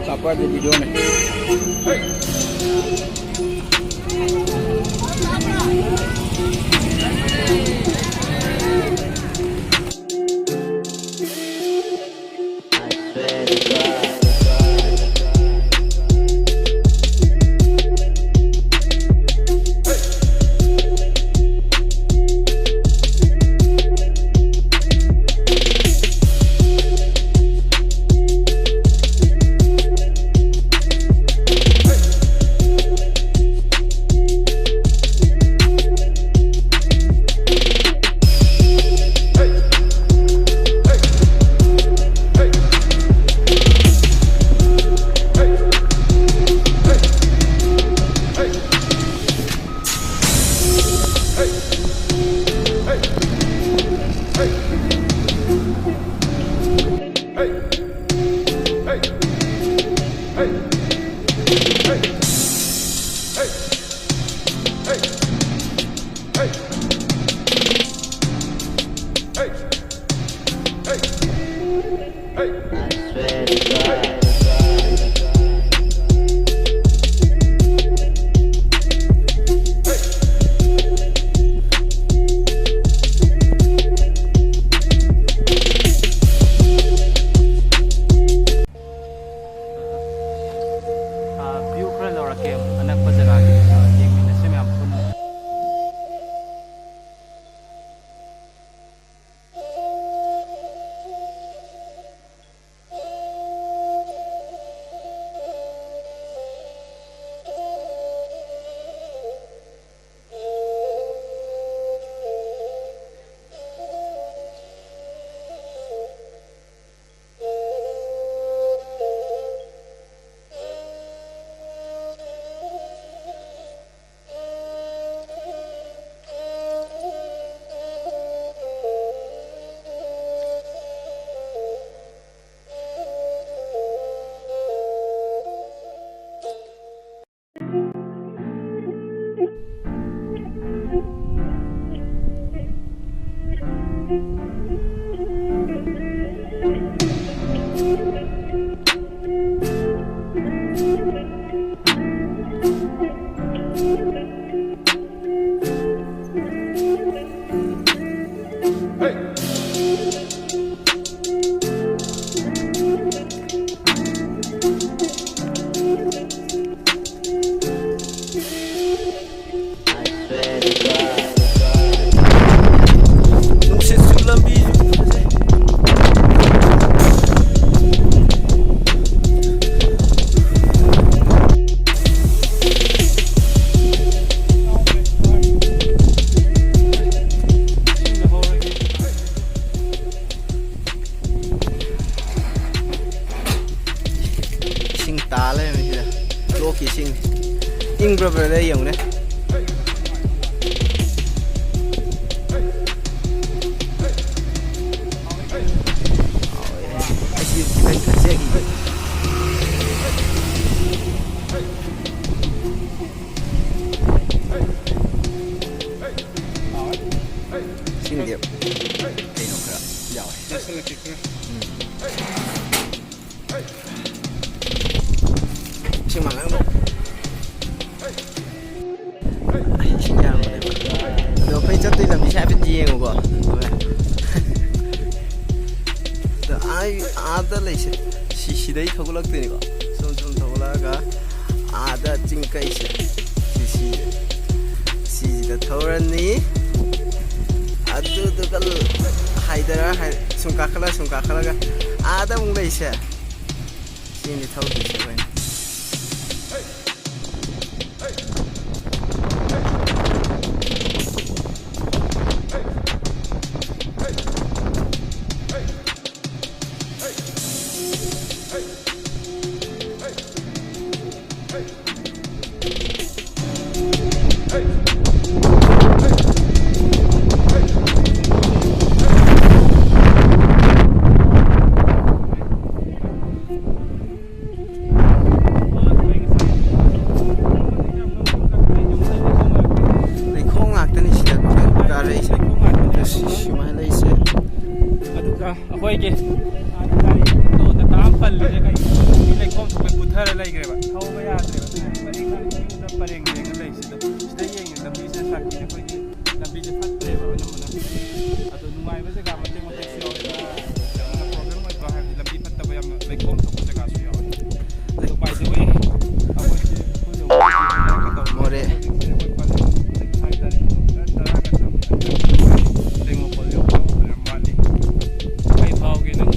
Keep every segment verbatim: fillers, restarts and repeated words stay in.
ꯆꯥꯄ ꯍꯥꯏꯗꯤ ꯚꯤꯗꯤꯑꯣꯅꯦ꯫ ꯑꯥ, view ꯈꯔ ꯂꯧꯔꯛꯀꯦ ꯑꯅꯛꯄ ꯖꯒꯥꯒꯤ, ꯑꯥ, ꯌꯦꯡꯃꯤꯟꯅꯁꯦ ꯃꯌꯥꯝ ꯄꯨꯟꯅ꯫ ꯅꯨꯡꯁꯤꯠꯁꯨ ꯂꯝꯕꯤꯁꯨ ꯐꯖꯩ꯫ ꯏꯁꯤꯡ ꯇꯥ ꯂꯩꯔꯝꯃꯦ ꯁꯤꯗ꯫ ꯂꯣꯛꯀꯤ ꯏꯁꯤꯡ꯫ ꯏꯪꯕ꯭ꯔꯥ ꯕ꯭ꯔꯗꯔ? ꯌꯦꯡꯉꯨꯅꯦ꯫ ꯑꯩꯁꯨ ꯈꯤꯇꯪ ꯊꯛꯆꯈꯤꯒꯦ꯫ ꯏꯁꯤꯡꯗꯤ ꯀꯩꯅꯣ ꯈꯔ ꯌꯥꯎꯋꯦ꯫ ꯎꯝ꯫ ꯏꯁꯤꯡ ꯃꯥꯡꯍꯟꯈꯣ꯫ ꯑꯩ ꯏꯁꯤꯡ ꯌꯥꯝꯕꯅꯦꯕ꯫ ꯑꯗꯣ ꯑꯩꯈꯣꯏ ꯆꯠꯇꯣꯏ ꯂꯝꯕꯤꯁꯦ ꯍꯥꯏꯐꯦꯠ ꯌꯦꯡꯉꯨꯀꯣ꯫ ꯑꯗꯣ ꯑꯩ ꯑꯥꯗ ꯂꯩꯁꯦ꯫ ꯁꯤ, ꯁꯤꯗꯩ ꯊꯧꯒꯠꯂꯛꯇꯣꯏꯅꯤꯀꯣ꯫ ꯁꯨꯝ ꯁꯨꯝ ꯊꯧꯒꯠꯂꯛꯑꯒ ꯑꯥꯗ ꯆꯤꯡ ꯀꯩꯁꯦ꯫ ꯁꯤ, ꯁꯤ, ꯁꯤꯁꯤꯗ ꯊꯧꯔꯅꯤ꯫ ꯑꯗꯨꯗꯨꯒ ꯍꯥꯏꯗꯔ ꯍꯥꯏ-, ꯁꯨꯝ ꯀꯥꯈꯠꯂ, ꯁꯨꯝ ꯀꯥꯈꯠꯂꯒ ꯑꯥꯗ ꯑꯃꯨꯛ ꯂꯩꯁꯦ꯫ ꯁꯤꯅꯤ ꯊꯧꯗꯣꯏꯁꯦ ꯑꯩꯈꯣꯏꯅ꯫ ꯑꯥꯗ ꯒꯥꯔꯤ ꯇꯣꯟꯗ ꯇꯥ ꯑꯃ ꯄꯜꯂꯤꯁꯦ ꯀꯩꯒꯤꯅꯣ? ꯃꯤ ꯂꯩꯈꯣꯝ ꯊꯣꯛꯄꯩ ꯄꯨꯊꯔ ꯂꯩꯈ꯭ꯔꯦꯕ꯫ ꯊꯧꯕ ꯌꯥꯗ꯭ꯔꯦꯕ꯫ ꯑꯗꯨꯅ ꯄꯔꯦꯡ ꯄꯔꯦꯡ ꯌꯦꯡꯉ ꯂꯩꯁꯤꯗ꯫ ꯁꯤꯗ ꯌꯦꯡꯉꯦ ꯂꯝꯕꯤꯁꯦ ꯁꯥꯡꯈꯤꯅꯦ ꯑꯩꯈꯣꯏꯒꯤ꯫ ꯂꯝꯕꯤꯁꯦ ꯐꯠꯇ꯭ꯔꯦꯕ ꯑꯅꯝꯕꯅ꯫ ꯑꯗꯣ ꯅꯨꯡꯉꯥꯏꯕ ꯖꯒꯥ ꯃꯇꯦꯛ ꯃꯇꯦꯛꯁꯨ ꯌꯥꯎꯋꯦ꯫ ꯌꯥꯝꯅ problem ꯑꯣꯏꯕ ꯍꯥꯏꯕꯗꯤ ꯂꯝꯕꯤ ꯐꯠꯇꯕ ꯌꯥꯝꯅ ꯂꯩꯈꯣꯝ ꯊꯣꯛꯄ ꯖꯒꯥꯁꯨ ꯌꯥꯎꯋꯦ꯫ ꯑꯗꯣ by the way, ꯑꯩꯈꯣꯏꯁꯦ ꯃꯣꯔꯦ꯫ ꯍꯧꯖꯤꯛꯁꯦ ꯑꯩꯈꯣꯏ ꯄꯜꯂꯤ ꯍꯥꯏꯇꯥꯔꯦ꯫ ꯇꯔꯥꯒ ꯇꯦꯡꯅꯧꯄꯜ ꯌꯧꯒꯗꯕ ꯐꯅꯌꯥꯝ ꯋꯥꯠꯂꯤ꯫ ꯀꯩ ꯐꯥꯎꯒꯦ ꯅꯪ?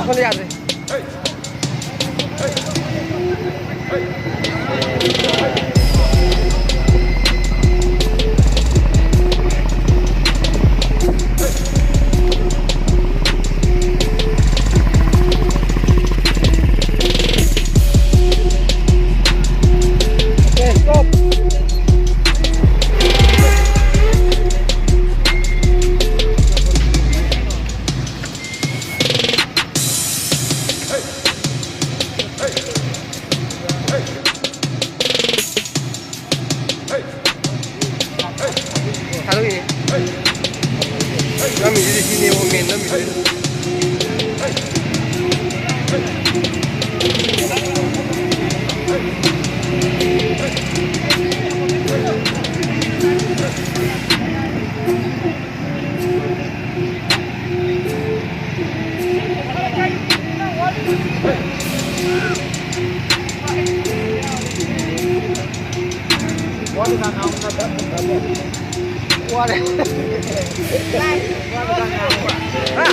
ꯁꯣꯝꯗ ꯌꯥꯗ꯭ꯔꯦ꯫ Okay, stop. ꯊꯥꯗꯣꯛꯏꯅꯦ꯫ ꯅꯝꯃꯤꯁꯤꯗꯤ ꯁꯤꯅꯦꯕ ꯃꯦꯟ ꯅꯝꯃꯤꯁꯤꯗꯤ꯫ ꯋꯥꯔꯦ꯫ ꯍꯥ?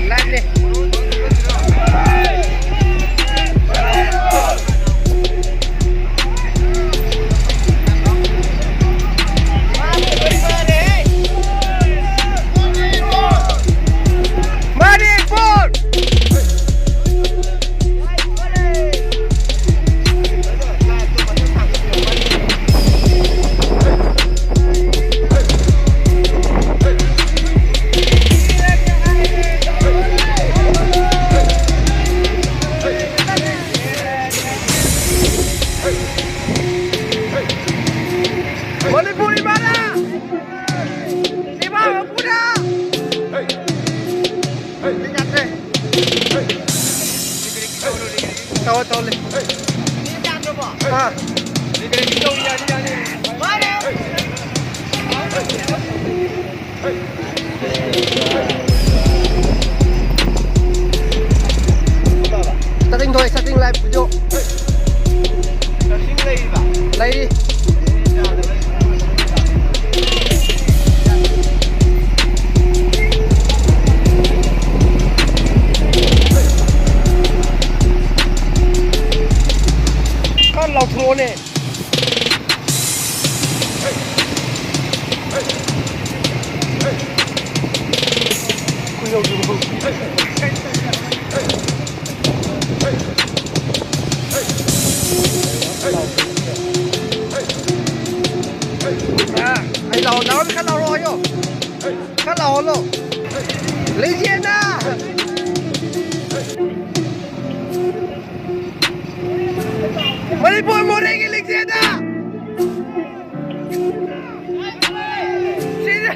ꯂꯥꯏꯐꯅꯦ꯫ ꯃꯅꯤꯄꯨꯔ! ꯃꯅꯤꯄꯨꯔ ꯏꯃꯥꯅ! ꯏꯃꯥ ꯃꯄꯨꯅ! ꯇꯧꯔꯣ, ꯇꯧꯔꯣ꯫ ꯑꯥ꯫ Starting ꯊꯣꯛꯑꯦ, starting live video꯫ ꯂꯩꯔꯤ꯫ ꯑꯩ ꯂꯥꯛꯑꯣ, ꯗꯥ ꯔꯣꯕꯤꯟ ꯈꯔ ꯂꯥꯎꯔꯣ ꯍꯥꯏꯌꯣ꯫ ꯈꯔ ꯂꯥꯎꯍꯜꯂꯣ꯫ ꯂꯤꯖꯦꯟꯗ! ꯃꯅꯤꯄꯨꯔ ꯃꯣꯔꯦꯒꯤ ꯂꯤꯖꯦꯟꯗ! ꯁꯤꯗ!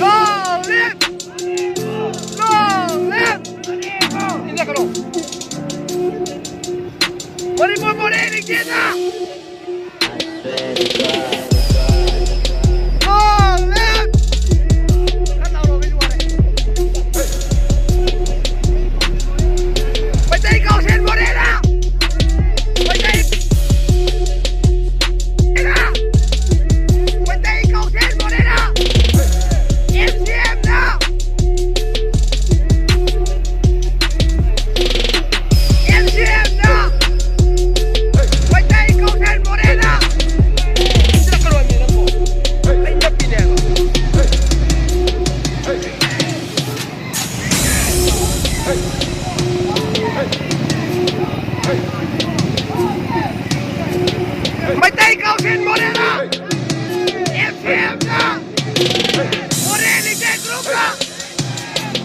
Long live! Long live! Manipur ꯃꯣꯔꯦ ꯂꯤꯖꯦꯟꯗ! Long live! ꯈꯔ ꯂꯥꯎꯔꯣ, ꯃꯤꯁꯨ ꯋꯥꯔꯦ꯫ ꯃꯩꯇꯩ ꯀꯥꯎꯁꯦꯟ ꯃꯣꯔꯦꯗ! ꯃꯩꯇꯩ! ꯃꯩꯇꯩ ꯀꯥꯎꯁꯦꯟ ꯃꯣꯔꯦꯗ! MCMꯗ! MCMꯗ! ꯃꯩꯇꯩ ꯀꯥꯎꯁꯦꯟ ꯃꯣꯔꯦꯗ! ꯆꯠꯈ꯭ꯔꯣꯃꯤ ꯅꯪꯕꯣ꯫ ꯑꯩ ꯅꯞꯄꯤꯅꯦꯕ꯫ ꯃꯩꯇꯩ ꯀꯥꯎꯁꯦꯟ ꯃꯣꯔꯦꯗ! MCMꯗ! ꯃꯣꯔꯦ ꯂꯤꯖꯦꯟ ꯒ꯭ꯔꯨꯞꯇ!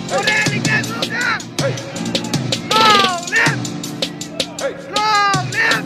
ꯃꯣꯔꯦ ꯂꯤꯖꯦꯟ ꯒ꯭ꯔꯨꯞꯇ! Long live! Long live!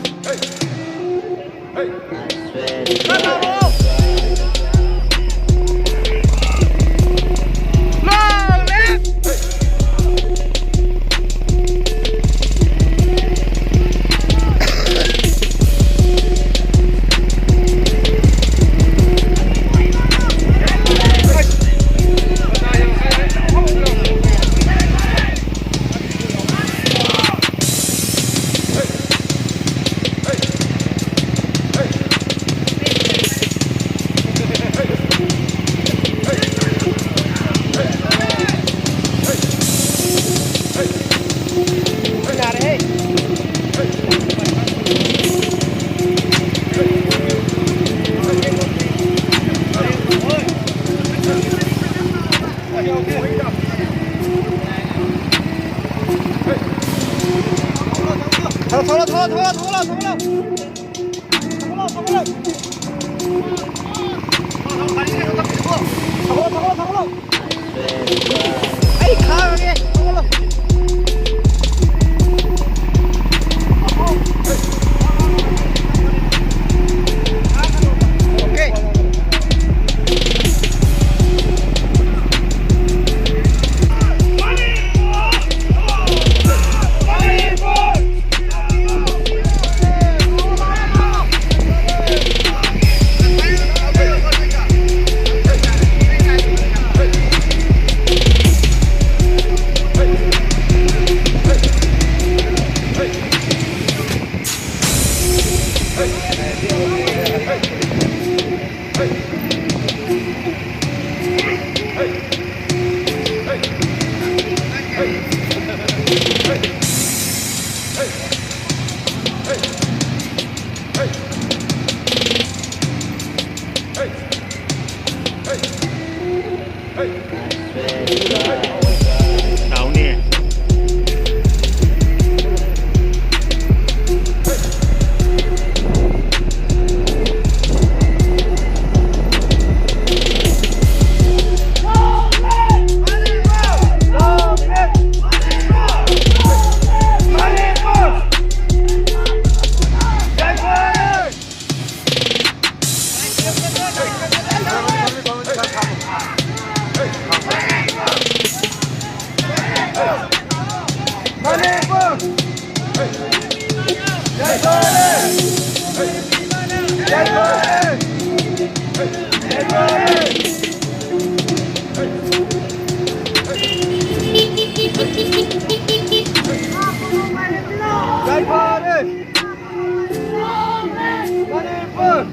ꯌꯥꯏꯐꯔꯦ! Manipur!